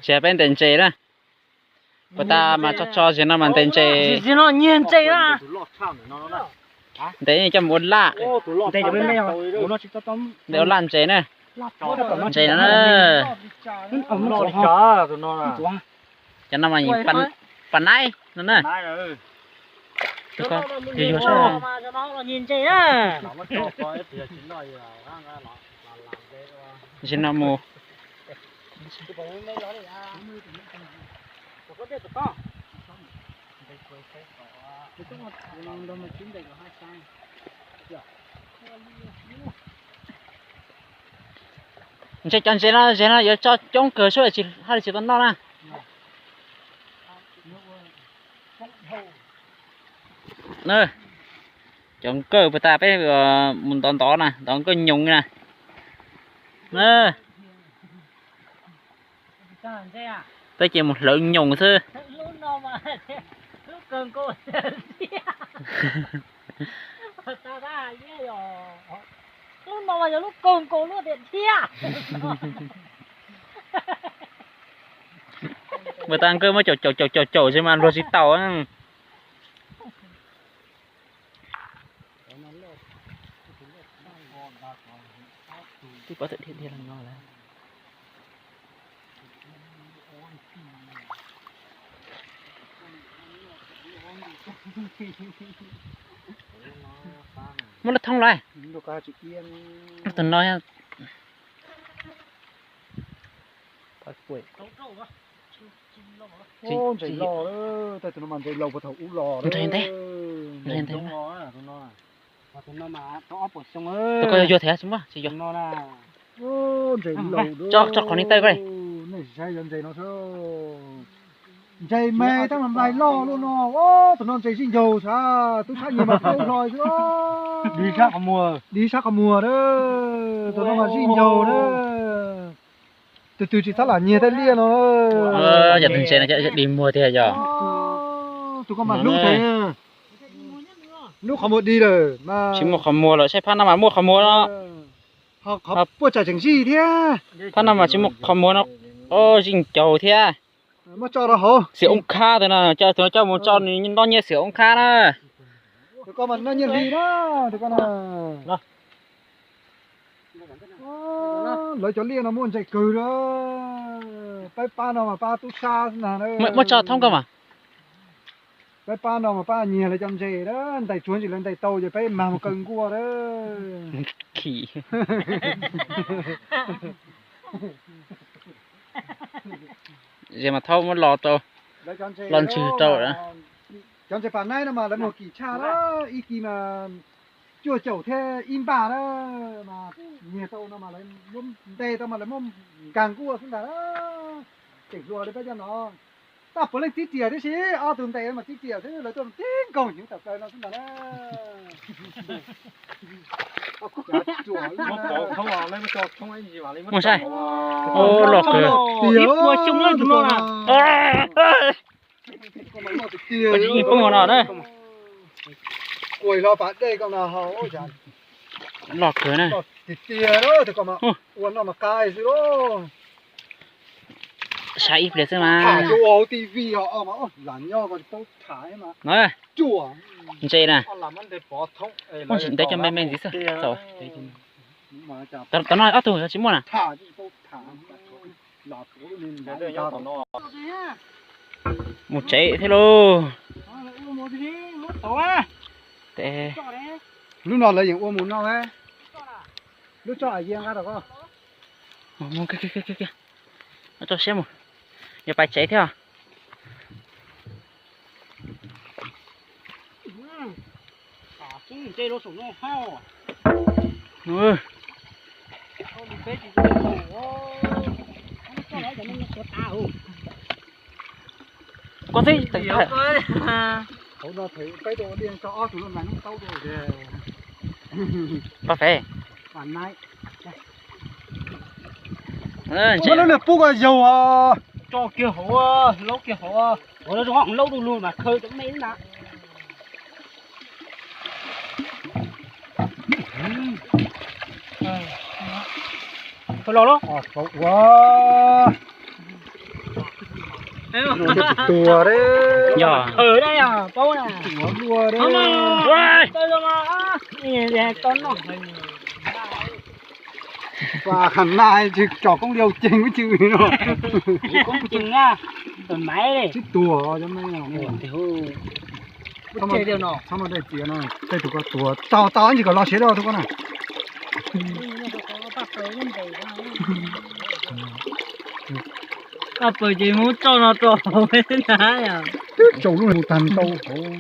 Tsis peb ntes ntses na. Puas tas mas tso tso zig no mas ntes ntses. Zig no nyiag ntses na. Ntes coj mus ua laj. Ntes ua laj ntses na. Ntses no na. Cov no mas pas naib no na. Tus ko yog yuag sab. Zig no mus. Ntshe cov ntses no, ntses no yuav tso coob kawg sub haj li tsis tau noj na. Cov nkawj puas tas peb mus ntov ntov na, ntov nkawj nyoos na. Peb ces mus hlawv nyoos xwb. Puas tas nkawj muab caum caum caum caum xwb mas luag tsis tau. Twb pov tawm dhia dhia los no lawm. Muab lub thoob los. Tus no. Ntses los, tus no mas ntses laus puag thaum ub los. Ntses ntawd. Tus ko yuag thiab tsis muaj, tsis yuag. Ntses laus, tso qhov ni taw ko. Nej saib cov ntses no xwb. Ntses me tab mas nplaig loj luaj no. Tus no ntses zij ncaug xav, tub sab nyiag mas tub hlo xwb. Dig sab qhov muag, dig sab qhov muag na. Tus no mas zij ncaug na. Tus twg tsis txhob lam nyiag tej liaj no. Yog tus ntses no dig muag tiag yog. Tus ko mas hlub ntses. Hlub qhov muag dig lawm. Tsis muaj qhov muag lawm, saib phab no mas muaj qhov muag no. Qhov puaj tsaim tseem zij thiab. Phab no mas tsis muaj qhov muag no. Zij ncaug thiab. Muab tso rau hauv. Xiam oob khab tus no, coj tus no coj mus tso nws noj nyiaj xiam oob khab na. Tus ko mas noj nyiaj hli na, tus ko na. Lawv cov liaj no muaj ntses kawg na. Peb pab no mas pab tub sab na. Muab tso thoob ko mas. Peb pab no mas pab nyiag lawv cov ntses na, ntais tsuav ntsis lawv ntais tau ces peb mag mus kaw nkuaj na. Zes mas thaub muab lo rau, lo ntswg rau. Cov ntses pas naib no mas lawv muag kim tshaj na, ib kis mas cuaj caum thiab ib npaj na, mas nyiag tau no mas lawv muab ntes tau mas lawv muab nkag nkuaj xwb ntag na. Tseem hluas li peb cov no, tab puav leej tib riam tib si, ob tug ntes mas tib riam xwb, lawv tuaj tib nkaug hnyuv tawm plaws no xwb ntag na. Muaj saib, loj kawg. Loj kawg na. Saib ib pliag xwb mas. Ntses na. Muaj ntsis ntev cov me me ntxiv xwb. Tom no ob tug tsis muaj na. Mus tsev thiab lauj. Lub no lawv yeej ua mus no, lub tso a ye nqa rau koj. Tso siab mus, yuav pais tsev thiab. Koj twb teem hauv no peb ua liaj tso ob tug loj ntais nub taub rau. Pab fev. Muab lub niag pub ko yaug. Tso kiag hauv, laub kiag hauv. Ua lub zoo laub du lug mas khaws cov me na. Khaws los lauj. Ua. Tuag deb. Yog. Pab kham naj tsis tsom koob liau ceeg ib tsi no. Koob ceeg na, tus maiv. Twb tuag cov maiv no. Txhob muaj dej txias no, tej tus ko tuag tau tau ntsis kom los siav dua tus ko na. Paj paws ces muab tso no rau hauv na. Twb tsaus lub mus tag ntau hauv.